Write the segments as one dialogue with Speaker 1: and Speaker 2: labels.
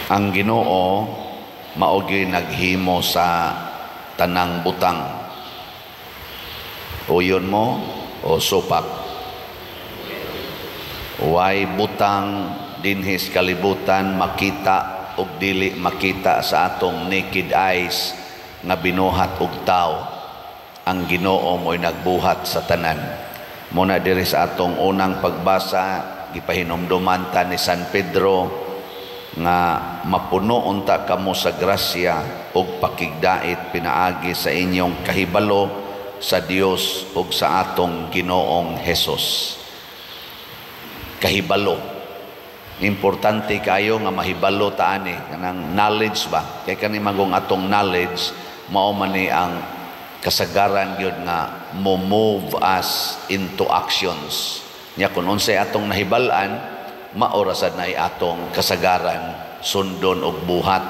Speaker 1: Ang Ginoo mao gyud naghimo sa tanang butang. Uyon mo o supak? Way butang dinhi sa kalibutan, makita og dili makita sa atong naked eyes, nga binuhat og tao. Ang Ginoo mo'y nagbuhat sa tanan. Muna diri sa atong unang pagbasa, gipahinumduman ta ni San Pedro nga mapuno unta kamo sa grasya ug pakigdait pinaagi sa inyong kahibalo sa Dios ug sa atong Ginoong Hesus. Kahibalo. Importante kayo nga mahibalo ta ani, kanang knowledge ba? Kay kani magong atong knowledge, mao man ni ang kasagaran gyud nga mo move us into actions. Nya kun unsay atong nahibal-an, mao ra sad na atong kasagaran sundon og buhat.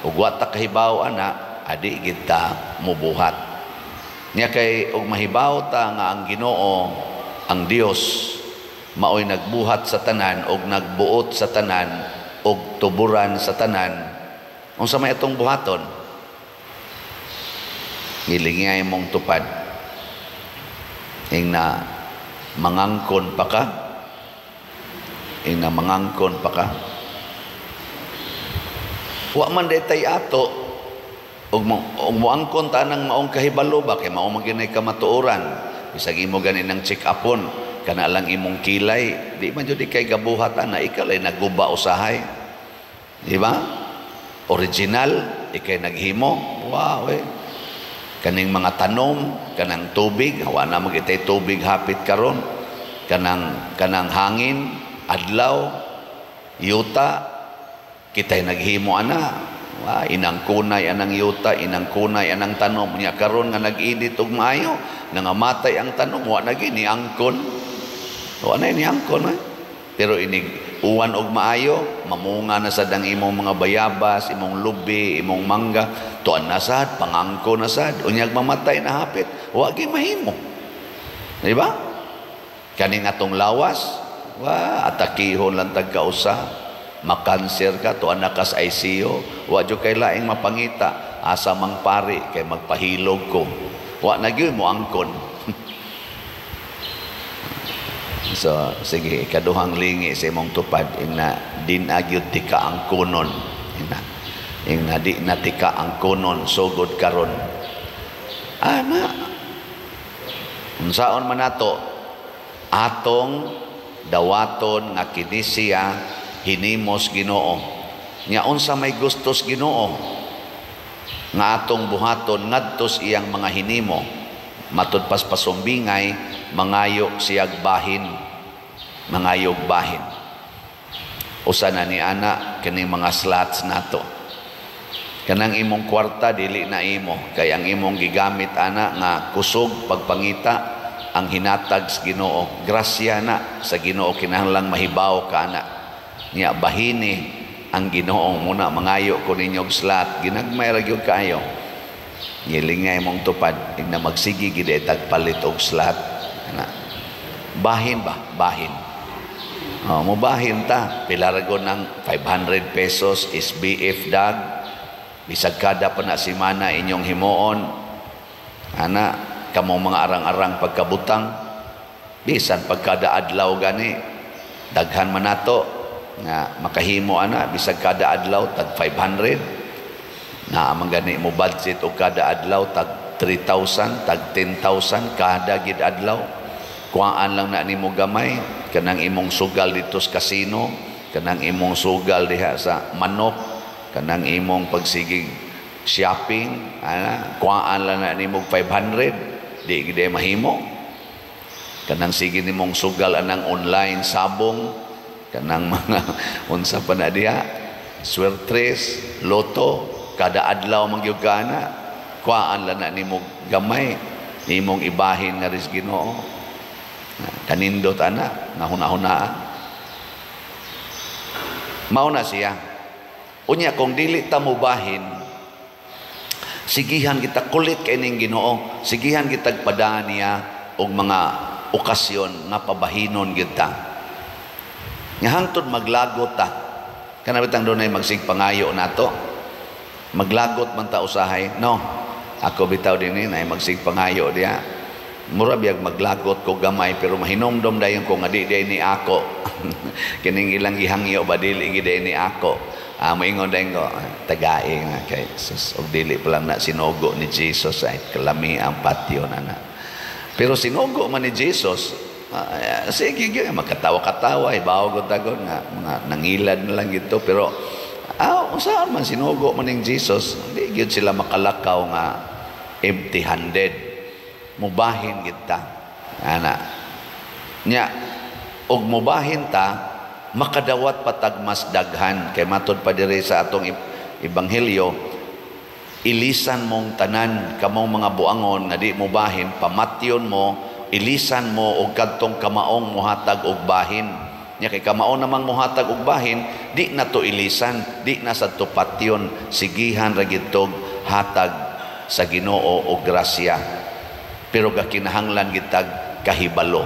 Speaker 1: Ug wa ta kahibaw ana, adi gid ta mobuhat. Nya kay og mahibaw ta nga ang Ginoo, ang Dios, maoy nagbuhat sa tanan og nagbuot sa tanan og tuburan sa tanan, unsa may atong buhaton? Gilingay mong tupad. Ing na mangangkon pa ka, ing na mangangkon pa ka. Wa man detay ato ug moangkon ta nang maong kahibalo ba, kay mao man gyud kamatuoran. Bisag imo gani nang check upon kana lang imong kilay, di man jud kay gabuhat ana, ikaw lay naguba usahay, di ba? Original, ikay naghimo. Wow, eh. Kaning mga tanom, kanang tubig, wa na magitay tubig hapit karon, kanang hangin, adlaw, yuta, kitay naghimo ana. Wa inang kunay anang yuta, inang kunay anang tanom. Nya karon nga nag-init og maayo, nangamatay ang tanom, wa na gini angkon. Wa na ni angkon, eh. Pero inig uwan og maayo, mamunga na sad ang imong mga bayabas, imong lubi, imong mangga, tuan na sad, pangangko na sad, unyag mamatay na hapit, wa gyud mahimo. Di ba? Kaning atong lawas, wa atakihon lang tag kausa, makanser ka, tuan na kas ICU, wa jud kay laing mapangita, asa mang pari kay magpahilog ko. Wa na gyud mo angkon. So, sige, ikaduhang lingi sa imong tupad, ina din agyud tika ang kunon. Ina di na tika ang kunon, sugod karon. Ana, unsaon man nato atong dawaton nga kini siya hinimos Ginoo. Nya unsa may gustos Ginoo nga atong buhaton ngadto sa iyang mga hinimo? Matud pas pasumbingay, mangayo siyag bahin, mangayog bahin. Usa na ni ana kining mga slots nato. Kanang imong kwarta dili na imo, kay ang imong gigamit ana nga kusog pagpangita ang hinatag sa Ginoo. Grasya na sa Ginoo, kinahanglang mahibaw ka ana. Nya bahini ang Ginoo muna mangayo ko ninyo og slot, ginagmay ra gyud kaayo. Gilingay mong tupad, ing na magsigi gid tagpalit og slot. Ana. Bahin ba? Bahin. Oh, mubahin ta. Pila ra gud ng 500 pesos is BF dag. Bisag kada pa na semana inyong himuon. Ana, kamong mga arang-arang pagkabutang, bisan pagkada adlaw gani, daghan man nato nga makahimo ana bisag kada adlaw tag 500. Na man gani mo budget og kada adlaw tag 3,000, tag 10,000 kada gid adlaw. Kuhaan lang na nimo gamay kanang imong sugal dito sa kasino, kanang imong sugal diha sa manok, kanang imong pagsigig shopping, ana, kuhaan lang na nimo 500, di gid mahimo. Kanang sige nimong sugal anang online sabong, kanang mga unsa pa na diha, swertres, loto, kada adlaw man gyud ka ana, kuhaan lang na nimo gamay, nimong ibahin nga ris Ginoo. Kanindot ana, nga huna-hunaan. Mao na siya. Unya kung dili ta mobahin, sigihan kita kulit kay ning Ginoo, sigihan kita padaan niya og mga okasyon nga pabahinon gyud ta. Nga hangtod maglagot ta. Kana bitang dunay magsigpangayo nato, maglagot man ta usahay, no? Ako bitaw dinhi nay magsigpangayo diha. Mura biyag maglagot ko gamay, pero mahinomdom dayon ko nga di diay ni ako. Kining ilang gihangyo ba, dili gid ni ako. Ah, moingon dayon ko, tagae nga kay sus, og dili pa lang na sinugo ni Jesus ay kalami ang patyo na na. Pero sinugo man ni Jesus, sige gyud magkatawa-katawa, ibaw gud tagon nga mga nangilad na lang gito, pero unsaon man, sinugo man ning Jesus, di gyud sila makalakaw nga empty-handed. Mubahin gid ta. Ana. Nya og mubahin ta, makadawat patag mas daghan, kay matud pa diri sa atong ebanghelyo, ilisan mong tanan kamong mga buangon nga di mubahin, pamatyon mo, ilisan mo og kadtong kamaong muhatag og bahin. Nya kay kamao namang muhatag og bahin, di na to ilisan, di na sa to patyon, sigihan ra gid hatag sa Ginoo og grasya. Pero gakinahanglan gitag kahibalo.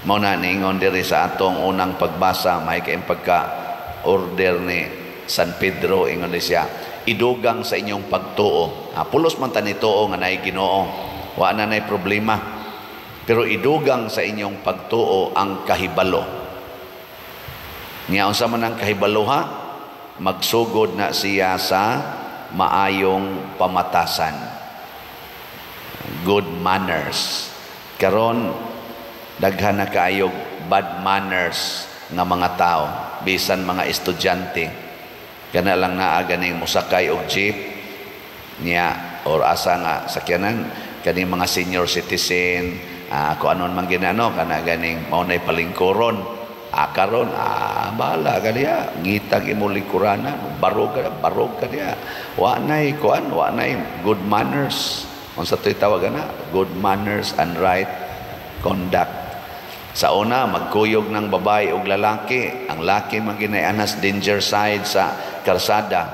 Speaker 1: Mao na niingon diri sa atong unang pagbasa, may kay pagka order ni San Pedro, ingon ni siya, idugang sa inyong pagtuo. Pulos man ta ni tuo nga naay Ginoo. Wa na nay problema. Pero idugang sa inyong pagtuo ang kahibalo. Nya unsa man ang kahibalo ha? Magsugod na siya sa maayong pamatasan. Good manners. Karon daghan na kaayog bad manners nga mga tao, bisan mga estudyante. Kana lang naa ganing mosakay og jeep niya or asa nga sakyanan, kaning mga senior citizen, kung anon man ginano, kana ganing mao nay palingkuron. Karon, bahala ka diya, ngitag imo lingkuranan, barog ka, barog ka diya. Wa nay kuan, wa nay good manners. Unsa to'y tawag na? Good manners and right conduct. Sa una, magkuyog ng babae og lalaki. Ang laki man ginay anas danger side sa karsada.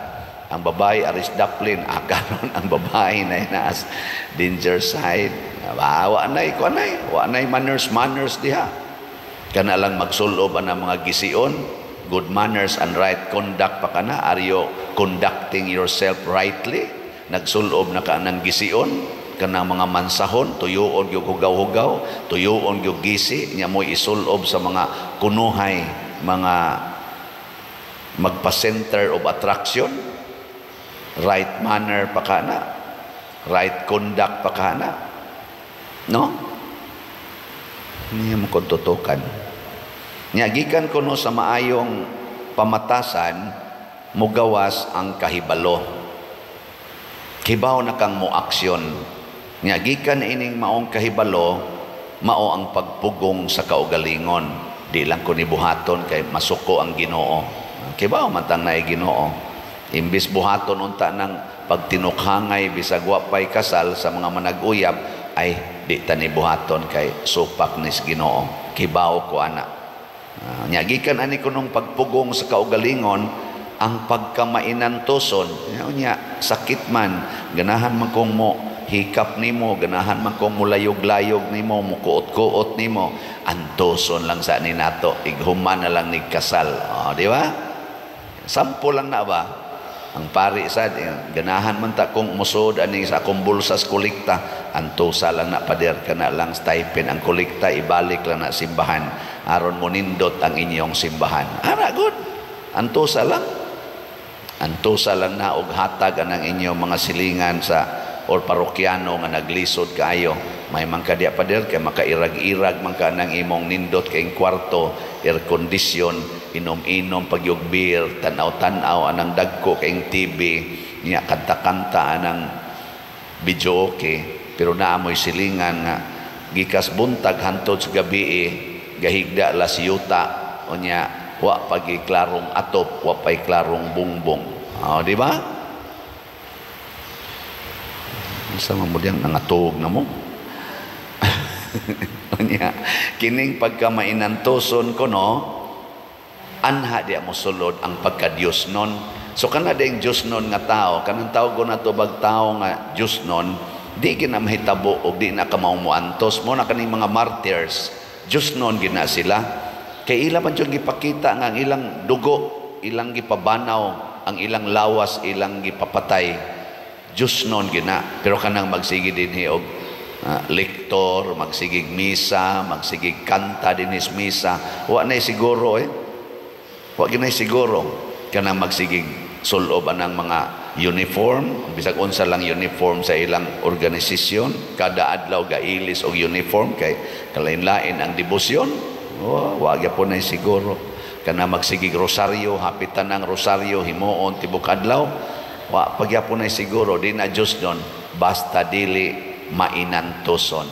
Speaker 1: Ang babae aris daplin. Karon ang babae na inaas danger side. Wa nay kuan nay, wa nay manners manners diha. Kana lang magsulob ang mga gision, good manners and right conduct pa kana. Are you conducting yourself rightly? Nagsulob na ka ng gision, kanang mga mansahon, tuyuon gyud hugaw-hugaw, tuyuon gyud gisi, nya mo'y isulob sa mga kunuhay, mga magpa-center of attraction, right manner pa kana, right conduct pa kana. No? Niya mo kung tutukan. Nya gikan kuno sa maayong pamatasan, mugawas ang kahibalo. Kibaw na kang mo aksyon. Nya gikan ining maong kahibalo, mao ang pagpugong sa kaugalingon. Di lang ko ni buhaton kay masuko ang Ginoo. Kibaw man tang naay Ginoo. Imbis buhaton unta ng pagtinukhangay bisag wa pay kasal sa mga manag-uyab, ay di ta ni buhaton kay supak nis Ginoo. Kibaw ko ana. Nya gikan ani kunong pagpugong sa kaugalingon, ang pagkamainantoson, nya sakit man, ganahan man kong mo hikap nimo, ganahan man kong mulayog-layog nimo, mukuot-kuot nimo, antoson lang sa ni nato, ighuman na lang nigkasal. Oh, di ba? Sampo lang na ba? Ang pari sad, ganahan man ta kong musod ani sa akong bulsa sa kolekta, antosa lang na pader, kana lang stipend ang kolekta, ibalik lang na simbahan aron mo nindot ang inyong simbahan. Ara good. Antosa lang. Antosa lang na og hatag anang inyong mga silingan sa or parokyano nga naglisod kaayo. May man ka diya pader kay makairag-irag man ka nang imong nindot kay kwarto, air condition, inom-inom pagyog beer, tan-aw-tan-aw anang dagko kay TV, niya kanta-kanta anang video okay, pero naa mo'y silingan nga gikas buntag hantod sa gabi gahigda las yuta, unya wa pagi klarong atop, wa pay klarong bungbong. Oh, di ba? Unsa man mo diyang nangatog na mo? Unya kining pagkamainantoson ko no, anha diya mo sulod ang pagka-Diyos nun. So kana ding Diyos nun nga tao, kanang tawag ko na to bag tao nga Diyos nun, di gina mahitabo og di na ka muantos. Mo na kaning mga martyrs, Diyos nun gina sila. Kay ila man jud gipakita nga ang ilang dugo, ilang gipabanaw ang ilang lawas, ilang gipapatay. Diyos non gina. Pero kanang magsige dinhi og lektor, magsigig misa, magsigig kanta dinhi sa misa, wa na siguro eh. Wa ginay siguro kanang magsigig sulob anang mga uniform, bisag unsa lang uniform sa ilang organisasyon, kada adlaw gailis og uniform kay kalain-lain ang debosyon. Oh, wa gyapon na siguro. Kana magsigig rosaryo, hapitan ang rosaryo himuon tibok adlaw, wa pagyapon na siguro. Di na Diyos don, basta dili mainantoson.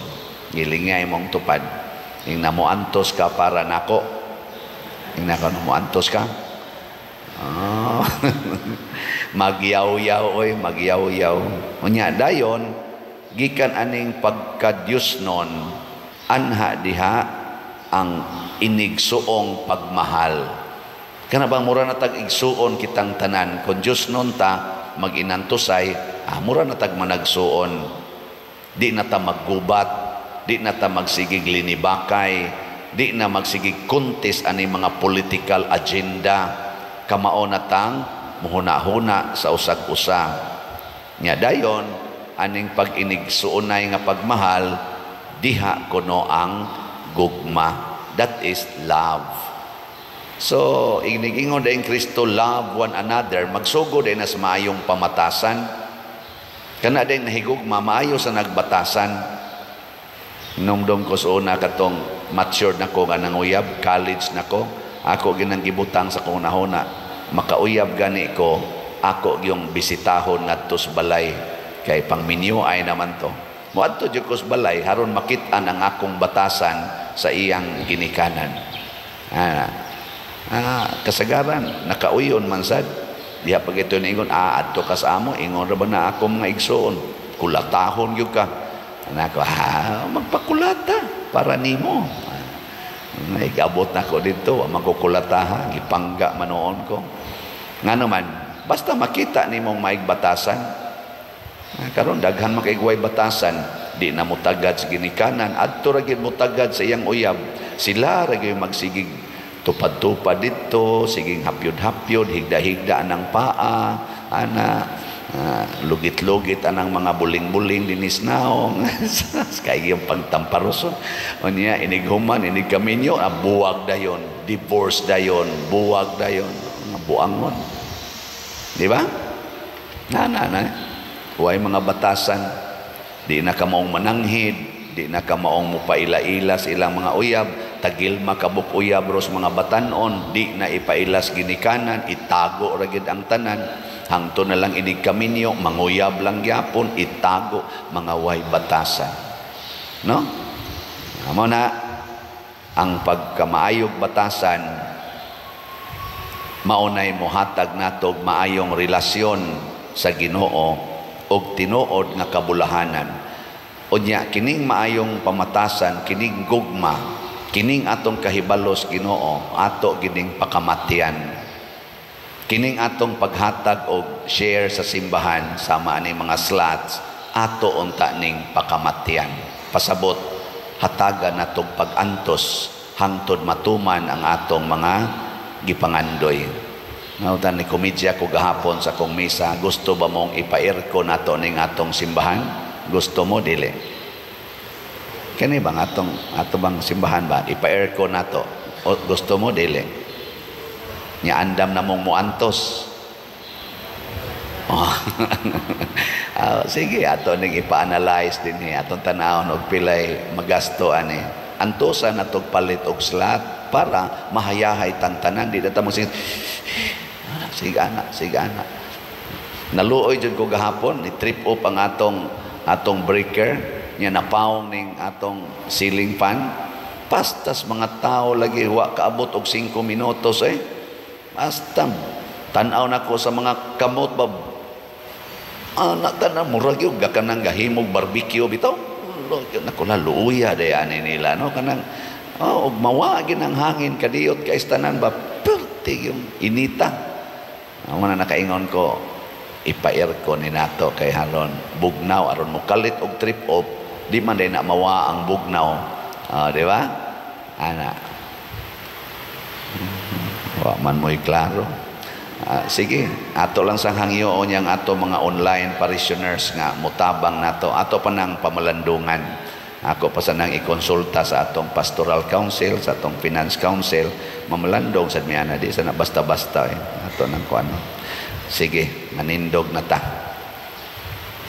Speaker 1: Gilingay mong tupad. Ing namuantos ka para nako. Ing nako namuantos ka. Oh. Magyaw-yaw oy, magyaw-yaw. Unya dayon gikan aning pagka-Diyos non, anha diha ang inigsuong pagmahal. Kana bang mura na tag igsuon kitang tanan, kung Diyos non ta mag-inantosay, mura na tag managsuon. Di na ta maggubat, di na ta magsigig linibakay, di na magsigig contest ani mga political agenda. Kamao na tang muhuna-huna sa usag-usa. Nya dayon aning pag-inigsuonay nga pagmahal, diha kuno ang gugma. That is love. So, inigingon din Kristo, love one another, magsugod din sa maayong pamatasan. Kana din nahigugma, maayo sa nagbatasan. Hinumdum ko sa una katong matured na ko nga nanguyab, college na ko, ako ginang gibutang sa kong nahuna. Makauyab gani ko, ako yung bisitahon ngadto sa balay kay pangminyo ay naman to. Moadto jud ko sa balay haron makit-an ang akong batasan sa iyang ginikanan. Kasagaran nakauyon man sad. Diha pag ito niingon, adto ka sa amo, ingon ra ba na ako mga igsoon, kulatahon gyud ka. Nako, magpakulata para nimo. Nagabot na ko dito, wa magkukulataha, gipangga manoon ko. Nga naman, basta makita nimong maigbatasan. Karon daghan makaigway batasan, di na mutagad sa ginikanan, adto ra gyud mutagad sa iyang uyab. Sila ra gyud magsigig tupad-tupad dito, siging hapyod-hapyod, higda-higda anang paa, ana lugit-lugit anang mga buling-buling dinis naong. Kay yung pagtamparoson. Unya inighuman, inig kaminyo, buwag dayon, divorce dayon, buwag dayon, mga buangon. Di ba? Na na na. Huwag mga batasan, di na kamaong mananghid, di na kamaong mupaila-ila sa ilang mga uyab, tagil makabuk uyab ros mga batanon, di na ipailas ginikanan, itago ra gid ang tanan. Hangto na lang inig kaminyo, manguyab lang gyapon, itago mga way batasan. No? Amo na ang pagkamaayog batasan, maunay mohatag natog maayong relasyon sa Ginoo og tinuod nga kabulahanan. Unya kining maayong pamatasan, kining gugma, kining atong kahibalos Ginoo, ato gining pakamatian. Kining atong paghatag og share sa simbahan sama ani mga slots, ato unta ning pakamatian. Pasabot, hatagan natong pag-antos hangtod matuman ang atong mga gipangandoy. Nautan ni komedya ko gahapon sa kong misa, gusto ba mong ipa-aircon nato ning atong simbahan? Gusto mo dili? Kani bang atong ato bang simbahan ba ipa-aircon nato? O, gusto mo dili? Nya andam na mong muantos. Oh. Sige, ato ning ipa-analyze dinhi, atong tan-awon og pilay magasto ani. Antosan natog palit og slot para mahayahay tantanan, di na ta mo sige, sige ana, sige ana. Naluoy jud ko gahapon, ni trip up ang atong breaker, nya napaong ning atong ceiling fan. Pastas mga tao lagi wa kaabot og 5 minutos eh. Basta tan-aw nako sa mga kamot ba. Anak tanan murag gyud kanang gahimog barbecue bitaw. Nako na luuya day ani nila no kanang og mawa gid ang hangin kadiyot kay tanan ba perti yung inita. Amo na nakaingon ko ipa-aircon ni nato kay haron bugnaw aron mokalit og trip off di man day na mawa ang bugnaw. Di ba? Ana. Wa man mo'y klaro. Sige, ato lang sang hangyoon yang ato mga online parishioners nga mutabang nato. Ato pa nang pamalandungan. Ako pa sa nang ikonsulta sa atong pastoral council, sa atong finance council, mamalandong sad mi ana, di sa na basta-basta eh. Ato nang kuano. Sige, manindog na ta.